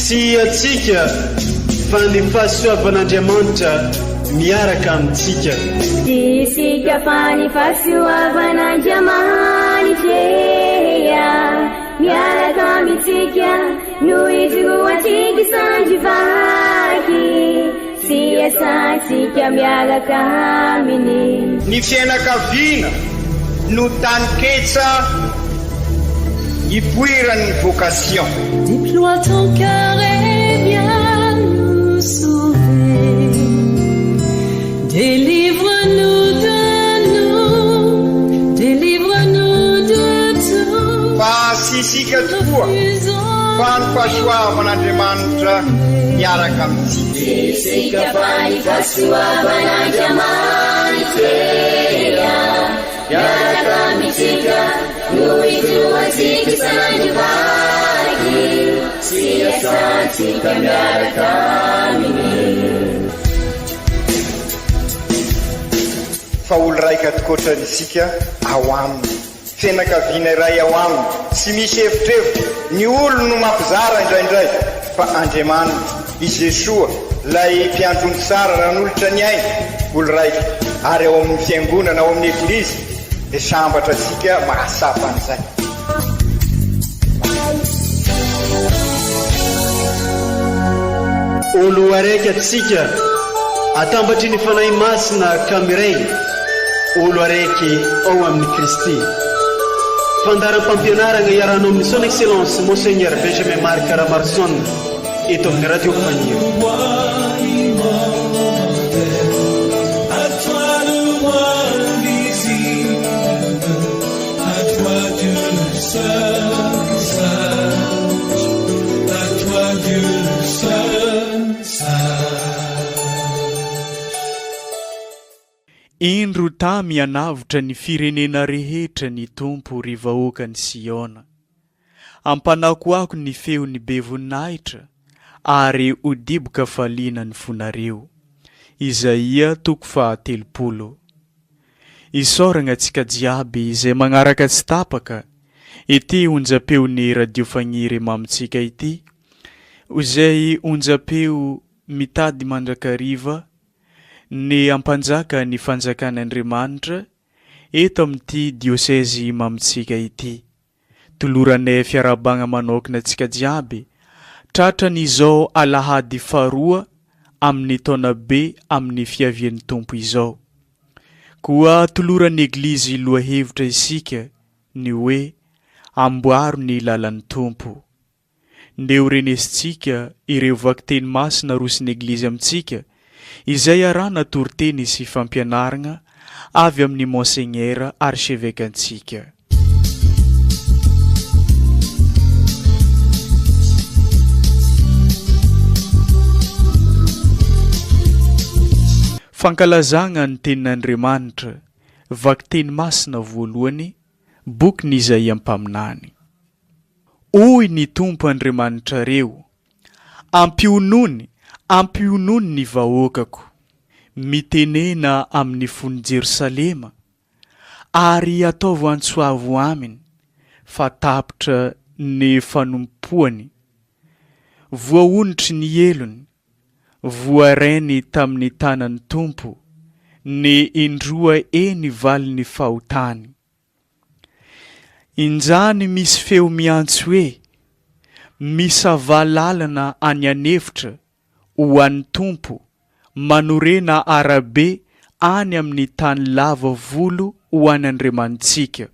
Tsy antsika fa ny fahasoavan'Andriamanitra miaraka amintsika. Tsy isika fa ny fahasoavan'Andriamanitra miaraka amintsika no ijoroantsika sandry vaky sy iasantsika miaraka aminy. Ny fiainakaviana no taninketsa ipoiran'ny vocation. Déploie ton cœur et viens nous sauver Délivre-nous de nous, délivre-nous de tout Fa tsy isika tokoa fa ny fahasoavan'Andriamanitra miaraka amintsika. Tsy isika fa ny fahasoavan'Andriamanitra miaraka amintsika no ijoroantsika sandry vaky sy iasantsika miaraka aminy. Fa olo raika tokoatrany isika ao aminy. Fianakaviana iray ao aminy, tsy misy evitrevitra, ny olony no mampizara indraindray, fa Andriamanitra, i Jesoa, ilay mpiandry omby tsara nanolotra ny ainy, olo raika, ary ao amin'ny fiangonana, ao amin'ny Eglizy, dia sambatra isika mahatsapa an'izay. Olo araiky atsika atambatry ny Fanahy Masina ka miray olo araiky ao amin'i Kristy. Fandaharam-pampianaragna iarahanao amin'ny Son Excellence Monseigneur Benjamin Marc Ramaroson eto amin'ny Radio Faniry. Indro tamy hanavotra ny firenena rehetra ny Tompo, ry vahoakan'i Siôna. Ampanakoako ny feon'ny be voninahitra, ary ho dibo-kafaliana ny fonareo. Izaia toko faha-30. Isaoragna antsika jiaby izay magnaraka tsy tapaka ity onjam-peon'ny Radio Fagniry mamintsika ity, izay onjam-peo mitady mandrakariva ny hampanjaka ny fanjakan'Andriamanitra eto amin'ity diosezy mamintsika ity. Toloranay fiarahabagna manokana antsika jiaby tratran'izao alahady faharoa amin'ny taona be amin'ny fiavian'ny Tompo izao. Koa toloran'ny Eglizy lohahevitra isika ny hoe Amboaro ny lalan'ny Tompo. Ndeha ho renesintsika ireo vakiteny masina arosin'ny Eglizy amintsika, izay arahana toriteny sy fampianargna avy amin'ny Monseignera Archeveque-ntsika. Fankalazagna ny Tenin'Andriamanitra, Vakiteny masina voalohany, Bokin'Izaia Mpaminany. Hoy ny Tompo Andriamanitrareo, Ampionony, ampionony ny vahoakako. Mitenena amin'ny fon'i Jerosalema, ary ataovy antso avo aminy, fa tapitra ny fanompoany, voahonotry ny helony, voarainy tamin'ny tanan'ny Tompo ny indroa eny valin'ny fahotany. Injany misy feo miantso hoe, Misavà lalana any an'efitra ho an'ny Tompo, manorena arabe any amin'ny tany lava volo ho an' Andriamanitsika.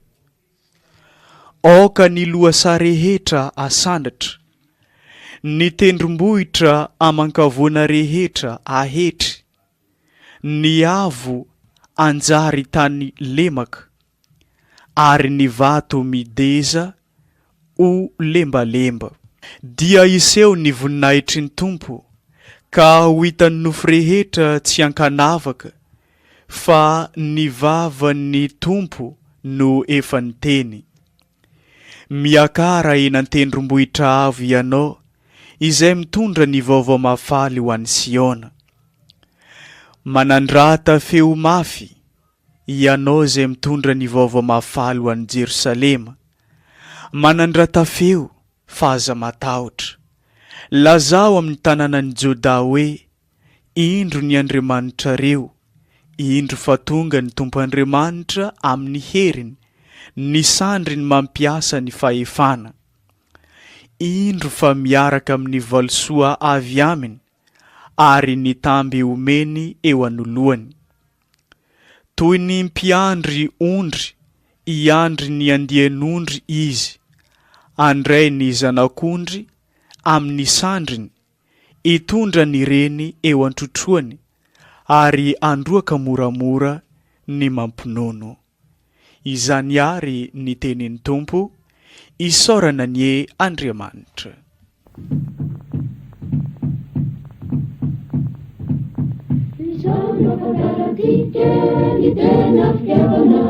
Aoka ny lohasaha rehetra hasandratra, ny tendrombohitra aman-kavoana rehetra hahetry, ny avo hanjary tany lemaka, ary ny vato mideza ho lembalemba. Dia hiseho ny voninahitry ny Tompo, ka ho hitan'ny nofo rehetra tsy an-kanavaka, fa ny vavan'ny Tompo no efa niteny. Miakara eny an-tendrombohitra avo ianao, izay mitondra ny vaovao mahafaly ho an'i Siona. Manandrata feo mafy, ianao izay mitondra ny vaovao mahafaly ho an'i Jerosalema. Manandrata feo, fa aza matahotra. Lazao amin'ny tanànan'i Jodà hoe, Indro ny Andriamanitrareo, indro fa tonga ny Tompo Andriamanitra amin'ny heriny, ny sandriny mampiasa ny fahefana. Indro fa miaraka amin'ny valisoa avy aminy, ary ny tamby omeny eo anoloany. Toy ny mpiandry ondry hiandry ny andian'ondry izy, handray ny zanak'ondry amin'ny sandriny, hitondra ny reny eo an-trotroany, ary handroaka moramora ny mampinono. Izany àry ny tenin'ny Tompo, isaorana anie Andriamanitra. Izao no ahafantarantsika ny tena fitiavana.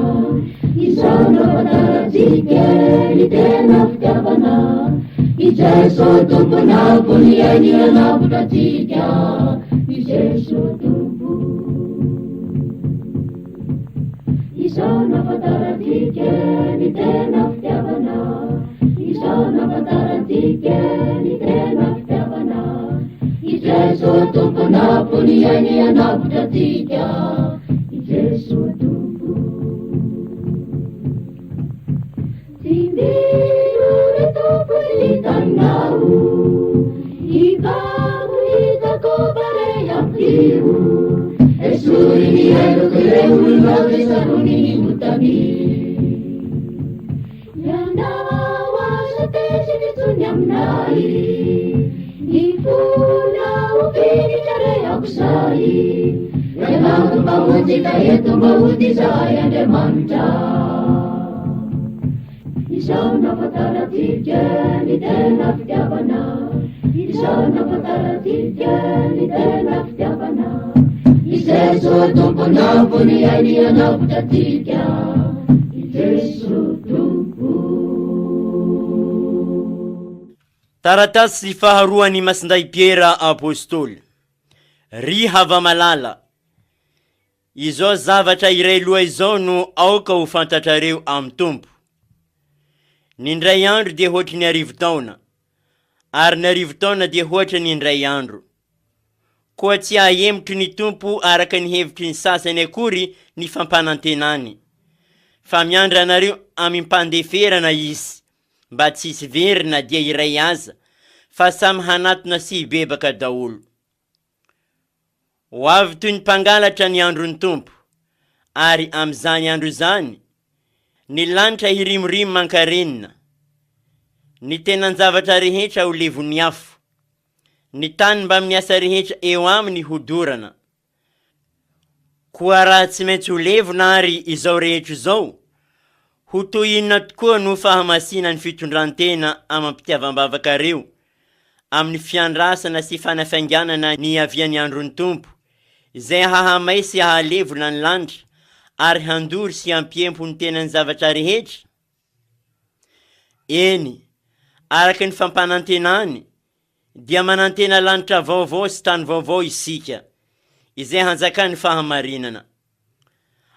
Izao no ahafantarantsika ny tena fitiavana. I Jeso Tompo navo ny ainy hanavotra antsika. I Jeso Tompo. Izao no ahafantarantsika ny tena fitiavana. Izao no ahafantarantsika ny tena fitiavana. I Jeso Tompo navo ny ainy hanavotra antsika. I Jeso Tompo. Tsimbino ry Tompo ny taninao, Hibabo i Jakoba re ampio. Esory ny helok'ireo olonao dia sarony ny otany. Ianao aza tezitra intsony aminay, Ny fonao finitra re aok'izay. Ianao no mpamonjy ka eto mba hody izahay Andriamanitra. Izao no ahafantarantsika ny tena fitiavana. Izao no ahafantarantsika ny tena fitiavana. I Jeso Tompo navo ny ainy hanavotra antsika. I Jeso Tompo. Taratasy faharoan'i Masindahy Piera Apostoly. Ry hava-malala, izao zavatra iray loha izao no aoka ho fantatrareo amin'ny Tompo. Ny indray andro dia hoatry ny arivotaona, ary ny arivotaona dia hoatra ny indray andro. Koa tsy hahemotry ny Tompo araka ny hevitry ny sasany akory ny fampanantenany, fa miandry anareo amim-pandeferana Izy, mba tsy hisy very na dia iray aza, fa samy hanatona sy hibebaka daholo. Ho avy toy ny mpangalatra ny andron'ny Tompo, ary amin'izany andro izany, ny lanitra hirimorimo mankarenina, ny tenan-javatra rehetra ho levon'ny afo, ny tany mbamin'ny asa rehetra eo aminy hodorana. Koa raha tsy maintsy ho levona àry izao rehetra izao, ho toy inona tokoa no fahamasinan'ny fitondran-tena amam-pitiavam-bavakareo, amin'ny fiandrasana sy fanafainganana ny hiavian'ny andron'ny Tompo, izay hahamay sy hahalevona ny lanitra ary handoro sy hampiempo ny tenan'ny zavatra rehetra? Eny, araka ny fampanantenany, dia manantena lanitra vaovao sy tany vaovao isika, izay hanjakan'ny fahamarinana.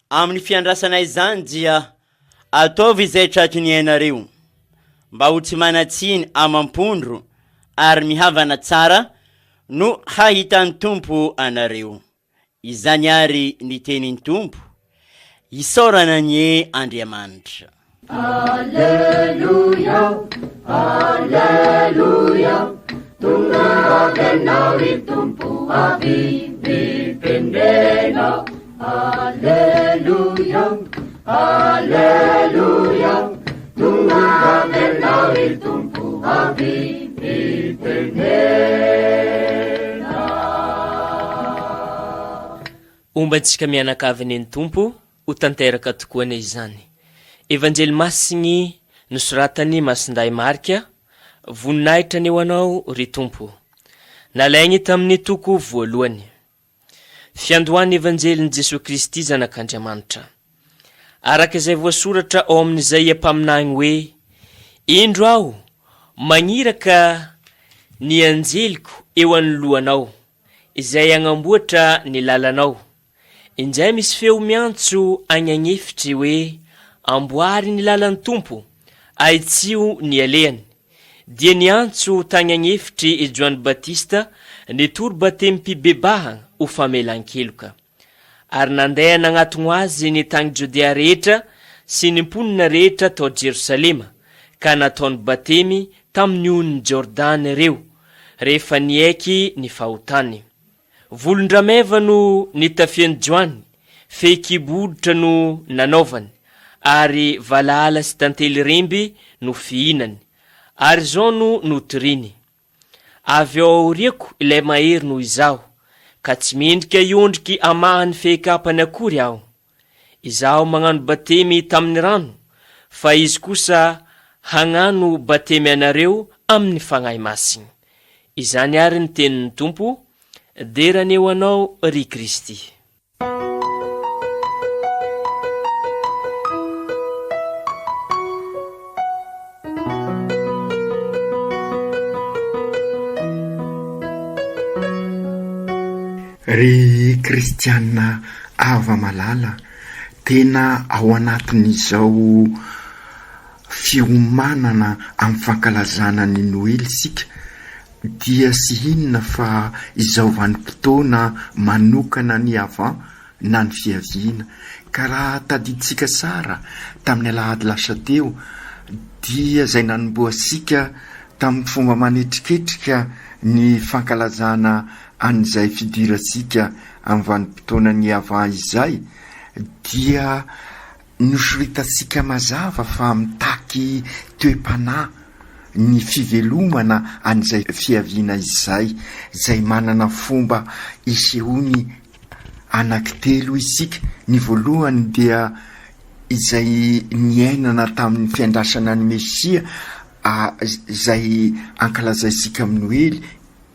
Amin'ny fiandrasana izany dia ataovy izay tratry ny ainareo, mba ho tsy manan-tsiny amam-pondro ary mihavana tsara no hahitan'ny Tompo anareo. Izany àry ny tenin'ny Tompo, isaorana anie Andriamanitra. Aleloia, Aleloia, tonga avy Ianao ry Tompo avy mipendrena. Aleloia, Aleloia, tonga avy Ianao ry Tompo avy mipendrena. Homba antsika mianakavy anie ny Tompo, ho tanteraka tokoa anie izany. Evanjely Masigny nosoratan'i Masindahy Marka, Voninahitra anie ho Anao ry Tompo. Nalaigny tamin'ny toko voalohany. Fiandohan'ny Evanjelin'i Jesoa Kristy Zanak'Andriamanitra. Araka izay voasoratra ao amin'Izaia mpaminany hoe, Indro Aho magniraka ny anjeliko eo anoloanao, izay hagnamboatra ny lalanao. Injay misy feo miantso agny agn'efitry hoe, Amboary ny lalan'ny Tompo, ahitsio ny alehany. Dia niantso tagny agn'efitry i Joany Batista nitory batemim-pibebahagna ho famelan-keloka. Ary nandeha nagnatogno azy ny tagny Jodea rehetra sy ny mponina rehetra tao Jerosalema, ka nataony batemy tamin'ny onin'i Jordany ireo, rehefa niaiky ny fahotany. Volon-drameva no nitafian'i Joany, fehikibo hoditra no nanaovany, ary valala sy tantely remby no fihinany. Ary izao no notoriny, Avy ao aoriako ilay mahery noho izaho, ka tsy mendrika hiondriky hamaha ny fehikapany akory aho. Izaho magnano batemy tamin'ny rano, fa izy kosa hagnano batemy anareo amin'ny Fagnahy Masigny. Izany àry ny tenin'ny Tompo, Dera anie ho Anao, ry Kristy. Ry kristiana hava-malala, tena ao anatin'izao fiomanana amin'ny fankalazana ny Noely isika dia tsy inona fa izao vanim-potoana manokana ny avant na ny fiaviana. Ka raha tadidintsika tsara tamin'ny alahady lasa teo dia izay nanombohantsika tamin'ny fomba manetriketrika ny fankalazana an'izay fidirantsika amin'ny vanim-potoanan'ny avant izay dia Nosoritantsika mazava fa mitaky toe-panahy ny fivelomana an'izay fiaviana izay, izay manana fomba isehoany anankitelo isika. Ny voalohany dia izay niainana tamin'ny fiandrasana ny Mesia, izay ankalazaintsika amin'ny Noely,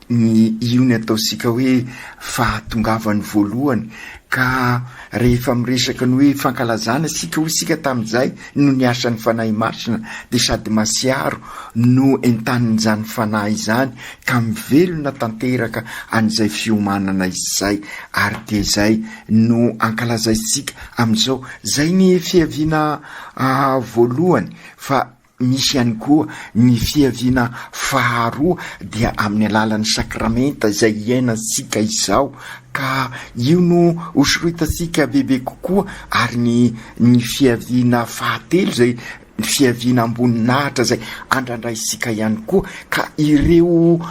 ny io ny ataontsika hoe fahatongavany voalohany ka rehefa miresaka ny hoe fankalazana isika hoy isika tamin'izay no niasan'ny Fanahy Masina dia sady masiaro no entanin'izany Fanahy izany ka mivelona tanteraka an'izay fiomanana izay ary dia izay no ankalazaintsika amin'izao izay ny fiaviana voalohany fa Misy ihany koa ny fiaviana faharoa dia amin'ny alalan'ny sakramenta izay iainantsika izao ka io no hosoritantsika bebe kokoa ary ny ny fiaviana fahatelo izay fiaviana amboninahitra izay andrandraintsika ihany koa ka ireo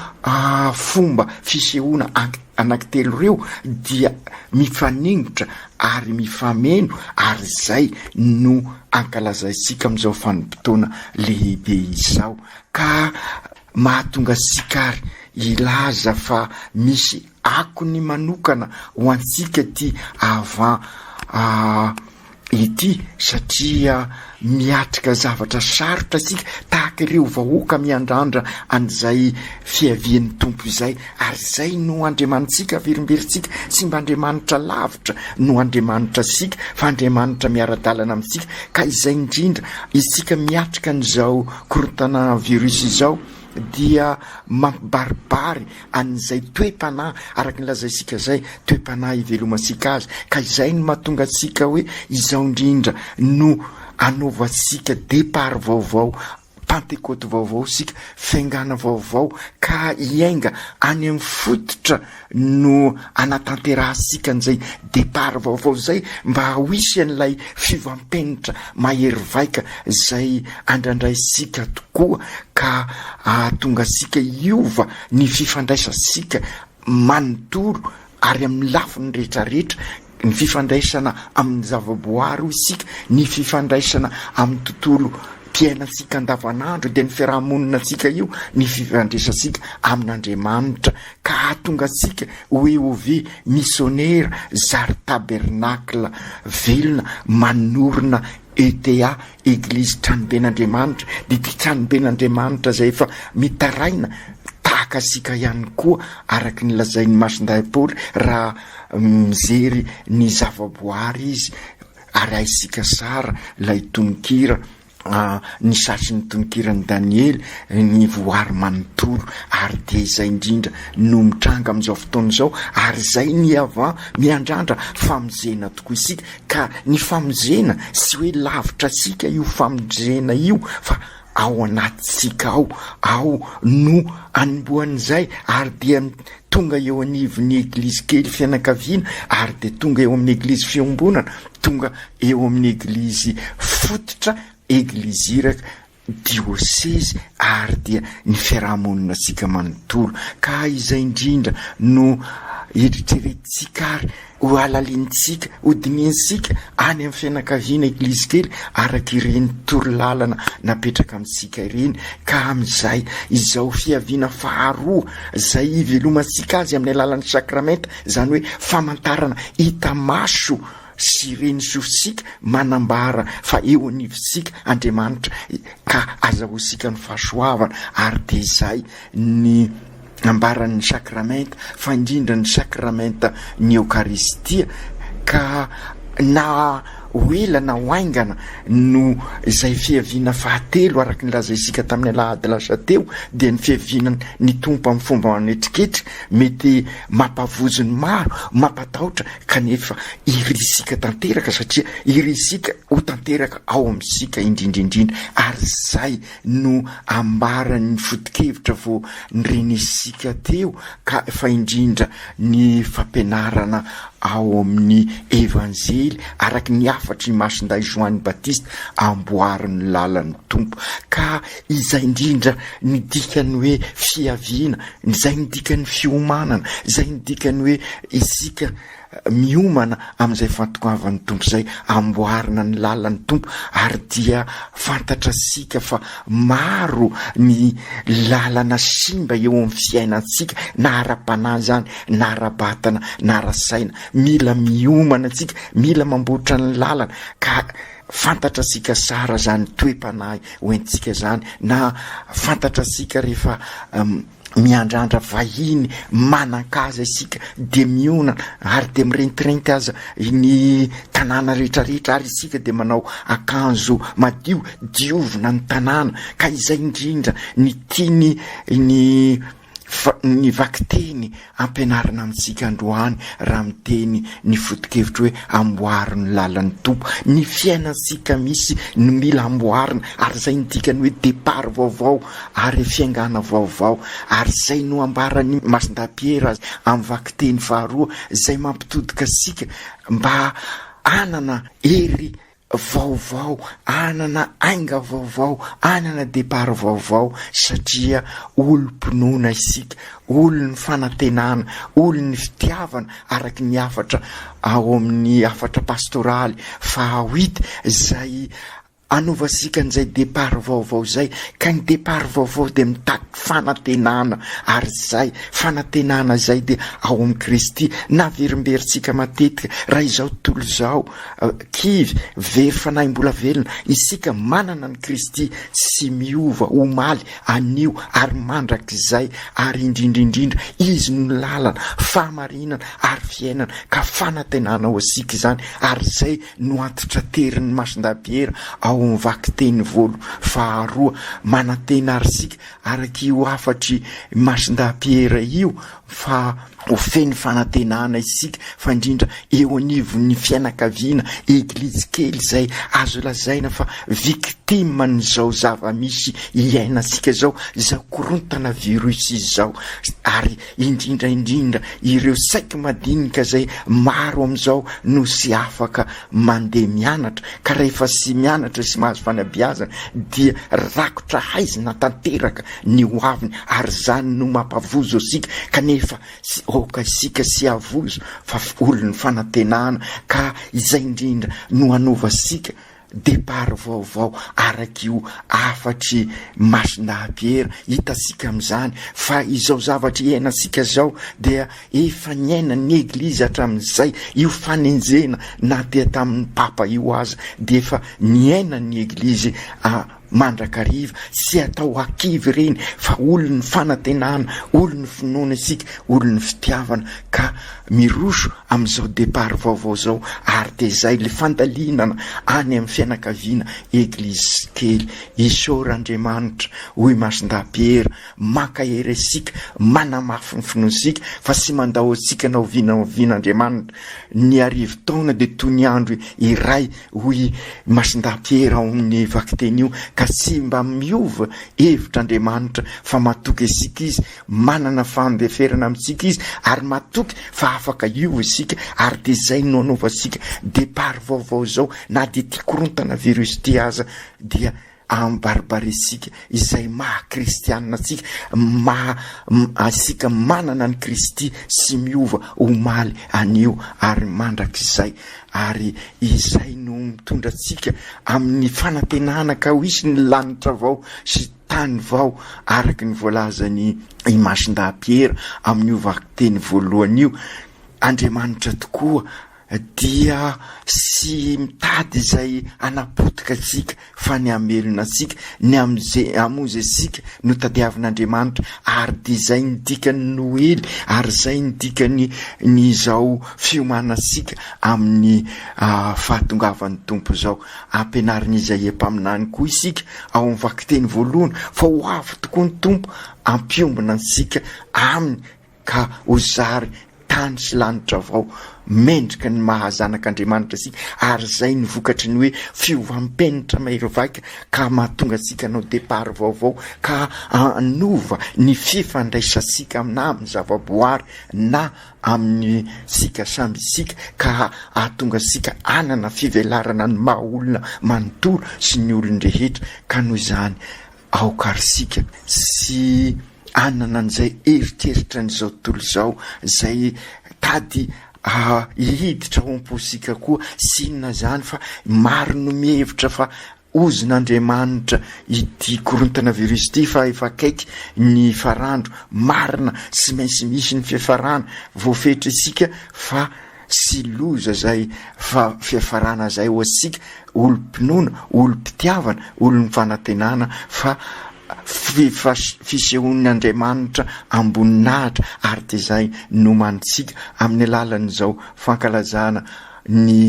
fomba fisehoana anankitelo ireo dia mifaningotra ary mifameno ary izay no ankalazaintsika amin'izao vanim-potoana lehibe izao ka mahatonga antsika ary hilaza fa misy akony manokana ho antsika ity avant ity satria miatrika zavatra sarotra isika tahaka ireo vahoaka miandrandra an'izay fiavian'ny Tompo izay ary izay no Andriamanitsika averimberintsika tsy mba Andriamanitra lavitra no Andriamanitra isika fa Andriamanitra miara-dalana amintsika ka izay indrindra isika miatrika an'izao korontana virus izao dia mampibaribary an'izay toe-panahy araka ny lazaintsika izay, toe-panahy ivelomantsika azy, ka izay no mahatonga antsika hoe izao indrindra no anaovantsika départ vaovao, pantekoty vaovao isika, fiaingàna vaovao, ka hiainga any amin'ny fototra no anatanterahantsika an'izay départ vaovao izay mba ho hisy an'ilay fiovam-penitra mahery vaika izay andrandraintsika tokoa ka hahatonga antsika hiova ny fifandraisantsika manontolo ary amin'ny lafiny rehetrarehetra, ny fifandraisana amin'ny zavaboary hoy isika, ny fifandraisana amin'ny tontolo mpiainantsika andavanandro dia ny fiarahamonina antsika io, ny fifandraisantsika amin'Andriamanitra ka hahatonga antsika ho EOV misonera zary tabernacle velona manorina ETA Eglizy Tranoben'Andriamanitra dia ity Tranoben'Andriamanitra izay efa mitaraina tahaka antsika ihany koa araka ny lazain'i Masindahy Paoly raha mijery ny zavaboary izy ary haintsika tsara ilay tononkira ny sasin'ny tononkiran'i Daniely ny voary manontolo ary dia izay indrindra no mitranga amin'izao fotoana izao ary izay ny avant miandrandra famonjena tokoa isika ka ny famonjena tsy hoe lavitra antsika io famonjena io fa. ao anatintsika ao, ao no anombohan'izay ary dia tonga eo anivon'ny eglizy kely fianakaviana ary dia tonga eo amin'ny eglizy fiombonana, tonga eo amin'ny eglizy fototra, eglizy iraka, diosezy ary dia ny fiaraha-monina antsika manontolo. Ka izay indrindra no eritreretintsika ary ho halalinintsika, ho dinihintsika any amin'ny fianakaviana eglizy kely araka ireny torolalana napetraka amintsika ireny. Ka amin'izay izao fiaviana faharoa izay hivelomantsika azy amin'ny alalan'ny sakramenta, izany hoe famantarana hita maso, sy reny sofintsika manambara fa eo anivontsika Andriamanitra ka azahoantsika ny fahasoavana ary dia izay ny ambaran'ny sakramenta fa indrindra ny sakramenta ny Eokaristia ka na ho ela na ho haingana no izay fiaviana fahatelo araka ny lazaintsika tamin'ny alahady lasa teo dia ny fiaviana ny Tompo amin'ny fomba manetriketrika mety mampavozo ny maro mampatahotra kanefa irisika tanteraka satria irisika ho tanteraka ao amintsika indrindra indrindra ary izay no ambaran'ny foto-kevitra vao nirenesika teo ka fa indrindra ny fampianarana ao amin'ny Evanjely araka ny hafatry i Masindahy Joany Batista amboary ny lalan'ny Tompo ka izay indrindra ny dikan'ny hoe fiaviana izay ny dikan'ny fiomanana izay ny dikan'ny hoe isika miomana amin'izay fahatongavan'ny Tompo izay, amboarina ny lalan'ny Tompo ary dia fantatra sika fa maro ny lalana simba eo amin'ny fiainantsika na ara-panahy izany na ara-batana na ara-saina, mila miomana antsika, mila mamboatra ny lalana ka fantatra sika tsara izany toe-panahy hoentintsika izany na fantatra sika rehefa miandrandra vahiny manan-kaja isika dia mionana ary dia mirentirenty aza ny tanàna rehetrarehetra ary isika dia manao akanjo madio diovina ny tanàna ka izay indrindra ny tiany ny ny vakiteny ampianarina amintsika androany raha miteny ny foto-kevitra hoe amboaro ny lalan'ny Tompo. Ny fiainantsika misy no mila amboarina ary izay ny dikany hoe départ vaovao ary fiaingàna vaovao ary izay no ambaran'i Masindahy Piera amin'ny vakiteny faharoa izay mampitodika antsika mba hanana hery vaovao, hanana ainga vaovao, hanana départ vaovao satria olom-pinoana isika, olon'ny fanantenana, olon'ny fitiavana araka ny hafatra ao amin'ny hafatra pastoraly faha-huit izay Anovantsika an'izay départ vaovao izay, ka ny départ vaovao dia mitaky fanantenana, ary izay fanantenana izay dia ao amin'i Kristy. Naverimberintsika matetika, raha izao tontolo izao kivy, very fanahy mbola velona, isika manana an'i Kristy tsy miova omaly, anio ary mandrakizay, ary indrindra indrindra, Izy no lalana, fahamarinana ary fiainana, ka fanantenana ho antsika izany, ary izay Noantitraterin'i Masindahy Piera ao amin'ny vakiteny voalo faharoa. Manantena àry isika, araka io hafatr'i Masindahy Piera io, fa ho feno fanantenana isika, fa indrindra eo anivon'ny fianakaviana, eglizy kely izay azo lazaina fa victime-n'izao zava-misy iainantsika izao, izao korontana virus izao, ary indrindra indrindra ireo saiky madinika izay maro amin'izao no tsy afaka mandeha mianatra ka rehefa tsy mianatra sy mahazo fanabeazana dia rakotra haizina tanteraka ny ho aviny ary izany no mampavozo antsika kanefa tsy aoka isika tsy havozo fa olon'ny fanantenana ka izay indrindra no hanovantsika Départ vaovao araka io hafatr'i Masindahy Piera hitantsika amin'izany fa izao zavatra iainantsika izao dia efa niainan'ny Eglizy hatramin'izay io fanenjehana na dia tamin'ny Papa io aza dia efa niainan'ny Eglizy mandrakariva, tsy atao hakivy ireny fa olon'ny fanantenana, olon'ny finoana isika, olon'ny fitiavana ka miroso amin'izao départ vaovao izao ary dia izay le fandalinana any amin'ny fianakaviana eglizy kely. Isaora Andriamanitra hoy Masindahy Piera, mankahery antsika, manamafy ny finoantsika fa tsy mandao antsika na oviana na oviana Andriamanitra. Ny arivotaona dia toy ny andro iray hoy Masindahy Piera ao amin'ny vakiteny io. Ka tsy mba miova hevitra Andriamanitra fa matoky antsika Izy, manana fahandeferana amintsika Izy ary matoky fa afaka hiova isika ary dia izay no anaovantsika départ vaovao izao na dia ity korontana virus ity aza dia Ambaribariantsika izay maha kristianina antsika, maha antsika manana an'i Kristy sy miova omaly, anio ary mandrakizay. Ary izay no mitondra antsika amin'ny fanantenana ka ho hisy ny lanitra vao sy tany vao araka ny voalazan'i Masindahy Piera amin'io vakiteny voalohany io. Andriamanitra tokoa dia tsy mitady izay hanapotika antsika fa ny hamelona antsika, ny hamonjy antsika no tadiavin'Andriamanitra ary dia izay ny dikan'ny Noely ary izay ny dikan'ny ny izao fiomanantsika amin'ny fahatongavan'ny Tompo izao. Ampianarin'i Izaia mpaminany koa isika ao amin'ny vakiteny voalohany fa ho avy tokoa ny Tompo hampiombona antsika aminy ka ho zary tany sy lanitra vao mendrika ny maha zanak'Andriamanitra antsika ary izay ny vokatry ny hoe fiovam-penitra mahery vaika ka mahatonga antsika hanao départ vaovao ka hanova ny fifandraisantsika na amin'ny zavaboary na amin'ny sika samby isika ka hahatonga antsika hanana fivelarana ny maha olona manontolo sy ny olon-drehetra ka noho izany Aoka ary isika tsy hanana an'izay eritreritra an'izao tontolo izao, izay tady hiditra ao am-pontsika koa. Tsy inona izany fa maro no mihevitra fa ozon'Andriamanitra ity korontana virus ity fa efa akaiky ny farandro. Marina, tsy maintsy misy ny fiafarana. Voafetra isika fa sy loza izay fa fiafarana izay ho antsika olom-pinoana, olom-pitiavana, olon'ny fanantenana fa fisehoan' Andriamanitra am-boninahitra ary dia izay nomanintsika amin'ny alalan'izao fankalazana ny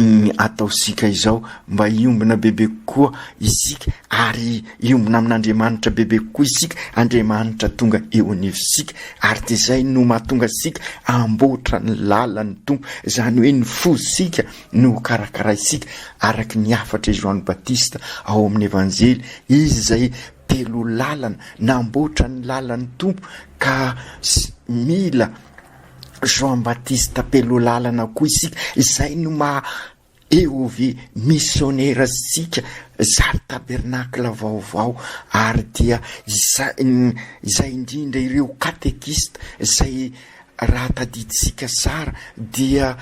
ny ataontsika izao mba hiombona bebe kokoa isika ary hiombona amin'Andriamanitra bebe kokoa isika, Andriamanitra tonga eo anivontsika ary dia izay no mahatonga antsika hamboatra ny lalan'ny Tompo, izany hoe ny fontsika no hokarakaraintsika araka ny hafatr'i Joany Batista ao amin'ny Evanjely, izy izay telo lalana namboatra ny lalan'ny Tompo ka mila Jean Baptiste Pelolalana koa isika, izay no maha EOV misionera antsika, zary tabernakla vaovao, ary dia izay izay indrindra ireo katekista izay raha tadidintsika tsara dia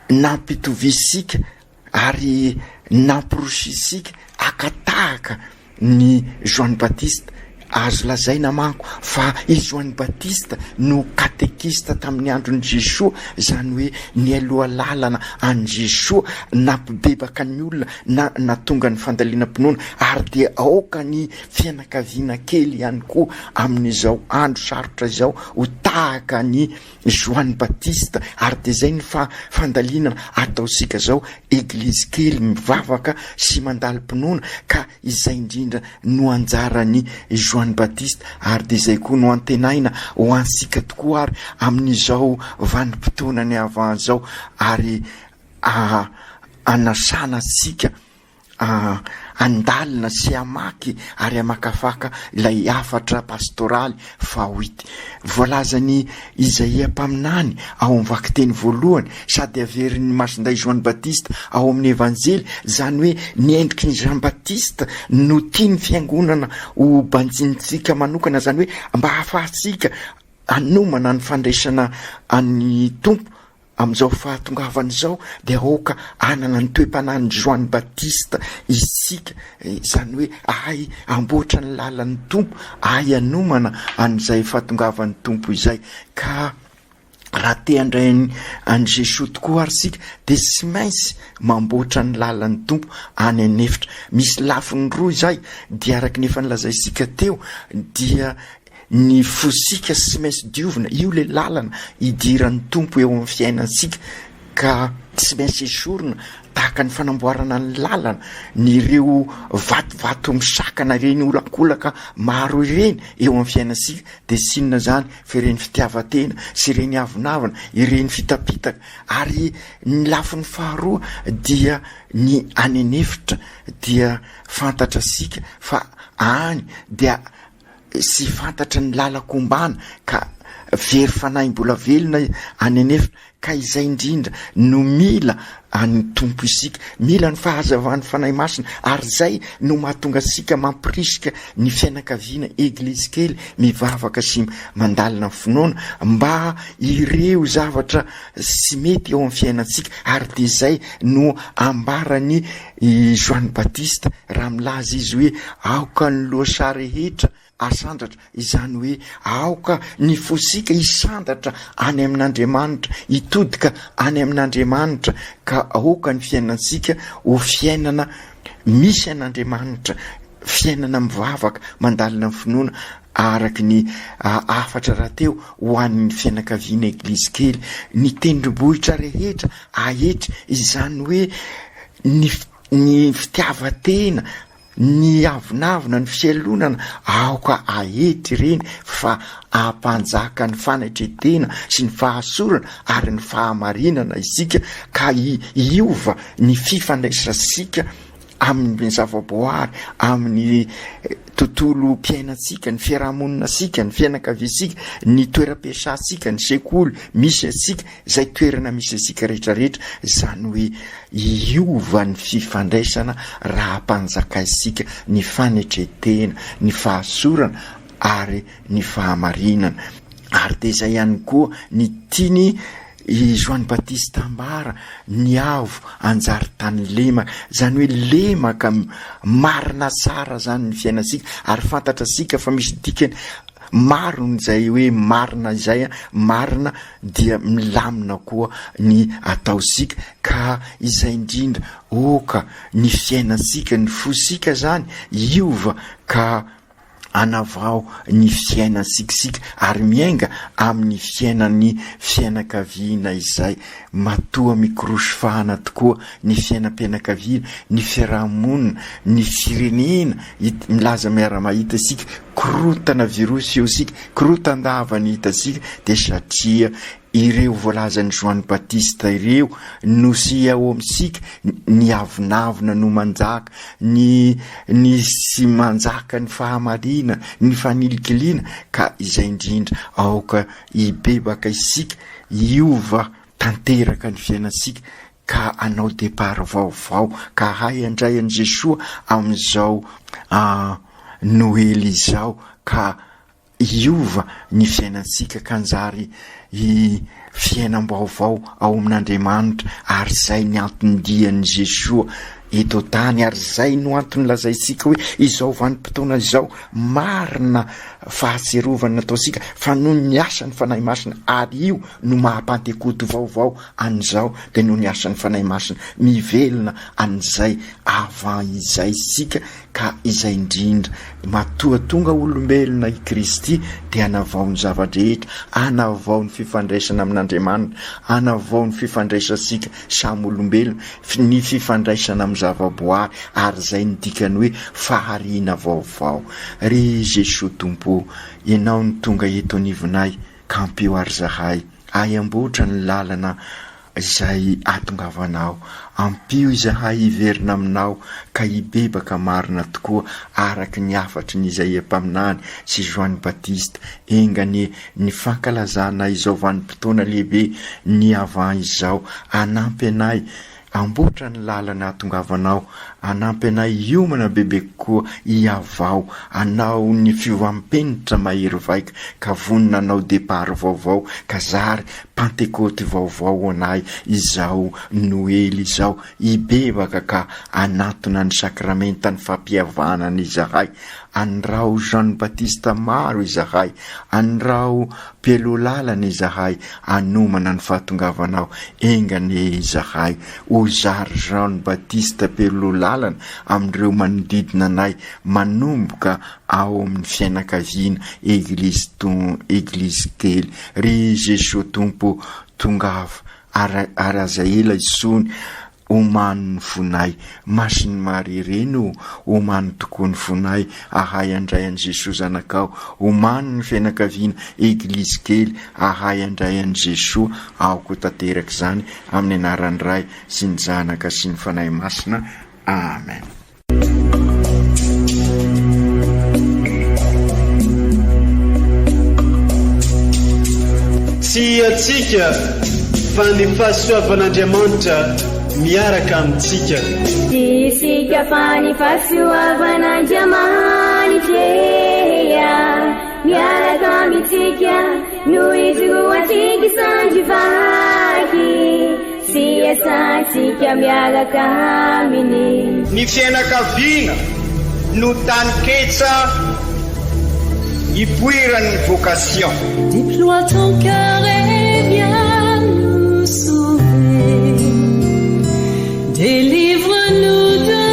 nampitovisika ary namporosisika haka tahaka ny Joany Batista. Azo lazaina manko fa i Joany Batista no katekista tamin'ny andron'i Jesoa, izany hoe nialoha lalana an'i Jesoa, nampibebaka ny olona na nahatonga ny fandalinam-pinoana, ary dia aoka ny fianakaviana kely ihany koa amin'izao andro sarotra izao ho tahaka ny Joany Batista, ary dia izay ny fa fandalinana ataontsika zao, eglizy kely mivavaka sy mandalim-pinoana, ka izay indrindra no anjaran'i Joany Batista, ary dia izay koa no antenaina ho antsika tokoa ary amin'izao vanim-potoanan'ny avant izao, ary anasana antsika handalina sy hamaky ary hamakafaka ilay hafatra pastoraly fahaoity. Voalazan'i Izaia mpaminany ao amin'ny vakiteny voalohany sady averin'i Masindahy Joany Batista ao amin'ny Evanjely, izany hoe ny endriky ny Jean Baptiste no tian'ny Fiangonana ho banjinintsika manokana, izany hoe mba hahafahantsika hanomana ny fandraisana an'ny Tompo Amin'izao fahatongavana izao dia aoka hanana ny toe-panahin'i Joany Batista isika, izany hoe ahay hamboatra ny lalan'ny Tompo, ahay hanomana an'izay fahatongavan'ny Tompo izay. Ka raha te handray an'i Jesoa tokoa ary isika dia tsy maintsy mamboatra ny lalan'ny Tompo any an'efitra. Misy lafiny roa izay, dia araka ny efa nolazaintsika teo dia Ny fosika sy maintsy diovina, io le lalana idiran'ny Tompo eo amin'ny fiainantsika ka tsy maintsy esorina. tahaka ny fanamboarana ny lalana, ny ireo vatovato misakana ireny olakolaka maro ireny eo amin'ny fiainantsika dia tsy inona izany fa ireny fitiavan-tena sy ireny avonavona, ireny fitapitaka ary ny lafiny faharoa dia ny any an'efitra dia fantatrasika fa any dia sy fantatry ny lalan-kombana ka very fanahy mbola velona any an'efitra ka izay indrindra no mila an'ny Tompo isika, mila ny fahazavan'ny Fanahy Masina ary izay no mahatonga antsika mampirisika ny fianakaviana Eglizy kely mivavaka sy mandalina ny finoana mba ireo zavatra sy mety eo amin'ny fiainantsika ary dia izay no ambaran'i Joany Batista raha milaza izy hoe aoka ny lohasaha rehetra asandratra, izany hoe aoka ny fosika hisandratra any amin'Andriamanitra, hitodika any amin'Andriamanitra, ka aoka ny fiainantsika ho fiainana misy an'Andriamanitra, fiainana mivavaka, mandalina ny finoana, araka ny hafatra rahateo ho an'ny fianakaviana Eglizy kely, ny tendrombohitra rehetra aetry, izany hoe ny ny fitiavan-tena, ny avonavona, ny fialonana, aoka aetry ireny fa ampanjaka ny fanetren-tena sy ny fahasorana ary ny fahamarinana isika ka hiova ny fifandraisantsika amin'ny zavaboary, amin'ny tontolom-piainantsika, ny fiarahamoninantsika, ny fianakaviantsika, ny toeram-piasantsika, ny sekoly misy antsika, izay toerana misy antsika rehetrarehetra, izany hoe hiova ny fifandraisana raha ampanjakaintsika ny fanetren-tena, ny fahasorana ary ny fahamarinana. Ary dia izay ihany koa ny tiany i Joany Batista ambara, ny avo anjary tany lemaka, izany hoe lemaka marina tsara izany ny fiainantsika ary fantatrasika fa misy dikany maro izay hoe marina izay, marina dia milamina koa ny ataosika ka izay indrindra oka ny fiainantsika, ny fosika zany hiova ka Anavao ny fiainantsiksika ary miainga amin'ny fiainan'ny fiainakaviana izay matoa mikorosy fahana tokoa ny fiainam-pianakaviana, ny fiaraha-monina, ny firenena, milaza miara-mahita isika, korontana virosy eo isika, korontandava ny hitantsika dia satria Ireo voalazan'i Joany Batista ireo no sy ao amintsika, ny avonavona no manjaka, ny ny sy manjaka ny fahamarina, ny fanilikiliana, ka izay indrindra aoka hibebaka isika, hiova tanteraka ny fiainantsika, ka hanao départ vaovao, ka hahay handray an'i Jesoa amin'izao Noely izao, ka hiova ny fiainantsika ka hanjary hi fiainam-baovao ao amin'Andriamanitra ary izay ny anton-dian'i Jesoa eto an-tany ary izay no antony lazaintsika hoe izao vanim-potoana izao marina fahatsiarovana nataontsika fa noho ny asan'ny Fanahy Masina ary io no maha Pantekoty vaovao an'izao dia noho ny asan'ny Fanahy Masina mivelona an'izay avant izay isika Ka izay indrindra, matoa tonga olombelona i Kristy dia hanavao ny zava-drehetra, hanavao ny fifandraisana amin'Andriamanitra, hanavao ny fifandraisantsika samy olombelona, ny fifandraisana amin'ny zava-boary, ary izay no dikany hoe fahariana vaovao. Ry Jesoa Tompo ô, Ianao no tonga eto anivonay, ka ampio ary zahay, ahiamboatra ny lalana izay ahatongavanao. Ampio izahay hiverina aminao ka hibebaka marina tokoa araka ny hafatry ny Izaia mpaminany sy Joany Batista. Enga anie ny fankalazana izao vanim-potoana lehibe ny Avant izao hanampy anay hamboatra ny lalana ahatongavanao, hanampy anay hiomana bebe kokoa hihavao anao ny fiovam-penitra mahery vaika ka vonona hanao départ vaovao ka zary Pantekôty vaovao ho anay izao Noely izao, hibebaka ka hanatona ny sakramentan'ny fampihavanana izahay. Aniraho Jean Batista maro izahay, aniraho mpialoha lalana izahay hanomana ny fahatongavanao. Enga anie izahay ho zary Jean Batista mpialoha lalana amin'ireo manodidina anay manomboka ao amin'ny fiainakaviana Eglizy Eglizy kely. Ry Jesoa Tompo, tongava ary ary aza ela intsony. Omano ny fonay, Masin'i Maria Reny o, omano tokoa ny fonay, ahay handray an'i Jesoa Zanakao, omano ny fianakaviana, Eglizy kely, ahay handray an'i Jesoa, aoka ho tanteraka izany, amin'ny anaran'ny Ray sy ny Zanaka sy ny Fanahy Masina. Amen. Tsy antsika fa ny fahasoavan'Andriamanitra miaraka amintsika. Tsy isika fa ny fahasoavan'Andriamanitra miaraka amintsika no ijoroantsika sandry vaky. Sy iasantsika miaraka aminy. Ny fiainakaviana no taninketsa ipoiran'ny vocation. Déploie ton cœur et viens nous sauver. Délivre-nous de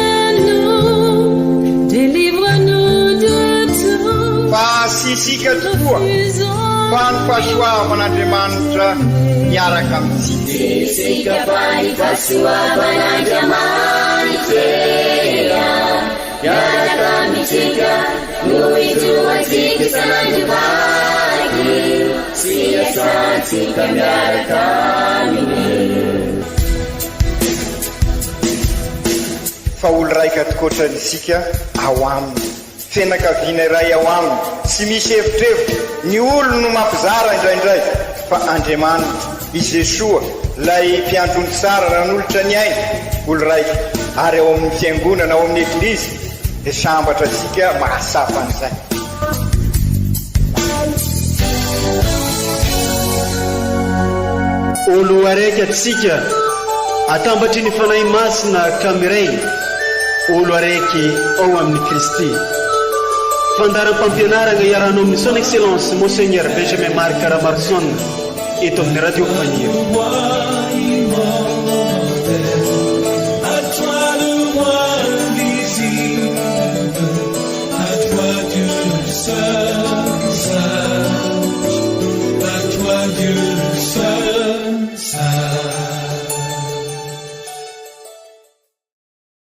nous, délivre-nous de tout. Fa tsy isika tokoa fa ny fahasoavan'Andriamanitra miaraka amintsika. Tsy isika fa ny fahasoavan'Andriamanitra miaraka amintsika no ijoroantsika isan'andro vaky sy iasantsika miaraka aminy. Fa olo raika tokoatrany isika ao aminy. Fianakaviana iray ao aminy, tsy misy evitrevitra, ny olony no mampizara indraindray, fa Andriamanitra, i Jesoa, ilay Mpiandry ondry tsara nanolotra ny ainy, olo raika, ary ao amin'ny Fiangonana, ao amin'ny Eglizy, dia sambatra isika mahatsapa an'izay. Olo araiky atsika atambatry ny Fanahy Masina ka miray olo araiky ao amin'i Kristy. Fandaharam-pampianaragna iarahanao amin'ny Son Excellence Monseigneur Benjamin Marc Ramaroson eto amin'ny Radio Faniry.